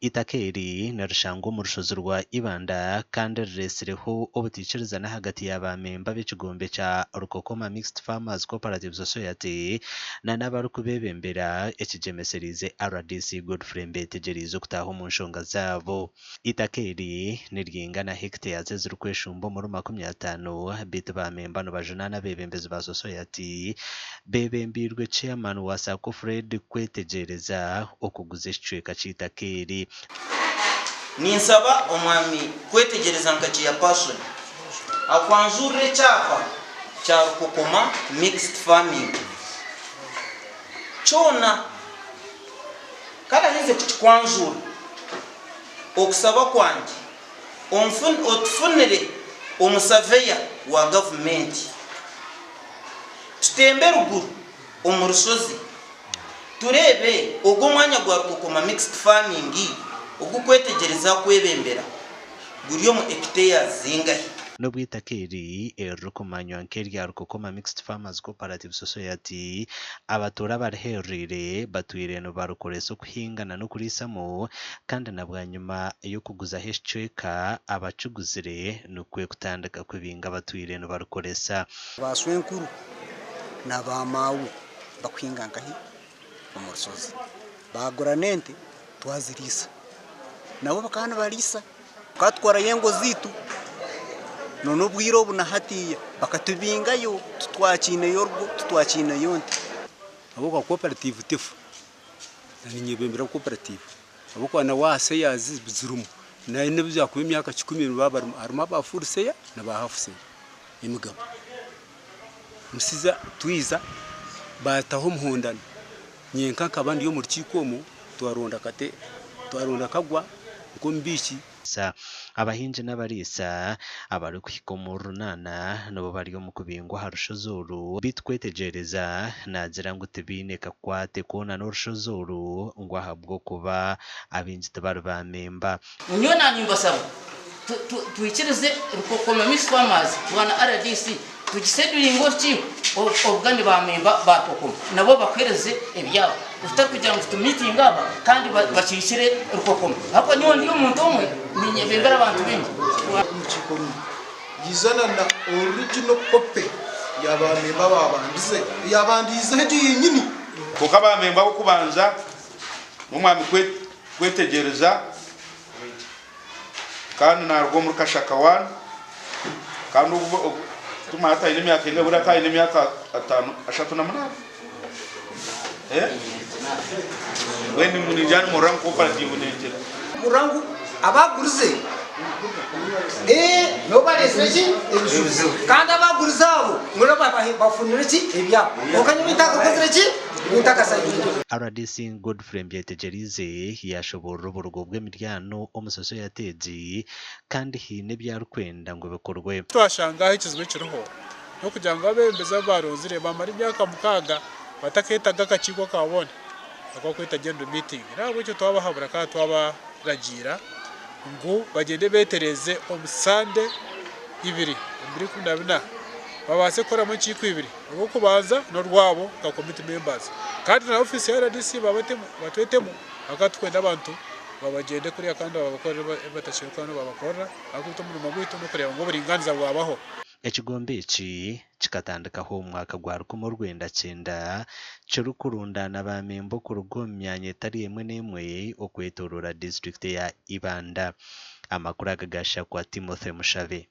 Eitaka eri nirishangwa omu rushozi rwa Ibanda kandi riretsireho obutaikirizana ahagati ya baamemba b'ekigombe kya Rukokoma Mixed Farmers Cooperative Society na n'abarikubeebembera ekigyemesereize rdc Godfrey Mbetegyereize okutaaha omu nshonga zaabo. Eitaka eri niryingana hectares ezirikweshumba omuri 50 beitu baamemba nibajunaana abeebembezi ba sosoyati beebembeirwe Chairman wa Sacco Fred Kwetegyereza okuguza ekicweka ky'eitaka eri. Ninsaba Omwami Kwetegyereza nka Chairperson akwanjurire ekyapa kya Rukokoma Mixed Farming kyona karaheze kukikwanjura. Okusaba kwangye otufunire omusaveya wa gavumenti tutembe ruguru omu rushozi tureebe ogu omwanya gwa Rukokoma Mixed Farming ogu Kwetegyereza akwebembera guri omu hectares zingahi. N'obu eitaka eri eririkumanywa nk'erya Rukokoma Mixed Farmers Cooperative Society, abatuura abarihereriire batwire nibarikoresa okuhinga na n'okuriisamu kandi na bwanyima y'okuguzaho ekicweka abakiguzire nikwo kutandika kubinga abatwire nibarikoresa. Ba swenkuru na ba maawe bakuhinga nkahi omu rushozi, baagura n'ente twaziriisa, nabo bakaba nibariisa. Tukaba tutwarayo engo zaitu n'obwire obu na hatiiya bakatubingayo titwakiineyo rugo titwakiineyo nte. Ahabw'okuba cooperative tefa, na ninyebembera cooperative ahabw'okuba na waaha shares zirimu nayo nobu yakuba emyaka kikumi nibaba barimu, harimu aba full share na ba half share emigabo. Musiza twiza baataho omuhondano nyenka nkaba ndi omu rukiiko omwo twaronda kate twaronda kagwa nk'omubiiki. Abahingi n'abariisa abarikuhika omuri runaana nibo bari omu kubingwa aha rushozi oru beitu Kwetegyereza naagira ngu tibaine kakwate koona n'orushozi oru ngu ahabw'okuba abaingi tibari baamemba. Nyowe nanimbasaba twikirize Rukokoma Mixed Farmers bwana rdc tugisedulinge orukiiko obugane ba memba ba Rukokoma nabo bakuhereze ebyabo kutari kugira ngu tu mitinge aba kandi bakiikire Rukokoma ahabw'okuba nyowe ndi omuntu omwe ninyebembera abantu baingi. Orukiiko runu yizana na original copy ya ba memba ababandize eyabandiizeho egyo yenyini. Kwonka baamemba ab'okubanza n'omwami Kwetegyereza kandi naruga omuri Kashaka wani kandi tumanya hati aine emyaka engahi buriya akaba aine emyaka 38 mbwenu ningira nimurora ngu cooperative negira. Murora ngu abagurize nibo bareetsire ki ebizibu kandi abagurize abo nibo bafunire ki ebyabo kwonka nyowe ntakakozire ki. Rdc Godfrey Mbyetegyereize yaashoboorora oburugo bw'emiryano omu sosoyate egi kandi haine ebi arikwenda ngu bikorwe. Twashanga aho ekizibu ekiriho n'okugira ngu abeebembezi abu baaronzire baamara emyaka mukaaga batakeetaga akakiiko ka boona ak'okweta General Meeting. N'ahabw'ekyo twabahabura kandi twabaragiira ngu bagyende beetereeze omu Sande ibiri, ebiro 14 babaase kukoramu enkiiko ibiri. Orw'okubanza n'orwabo nka committee members kandi na ofiisi ya rdc babatemu batwetemu ahakuba titukwenda abantu babagyende kuriya kandi babakorere ebi batashemereire kuba nibabakorera ahakuba itwe omurimo gwaitu n'okureeba ngu oburingaaniza bwabaho. Ekigombe eki kikatandikaho omu mwaka gwa 1900 kirikurundaana ba memba okuruga omu myanya etari emwe n'emwe okwetooroora disiturikiti eya Ibanda. Amakuru aga gashakwa Timothy Mushabe.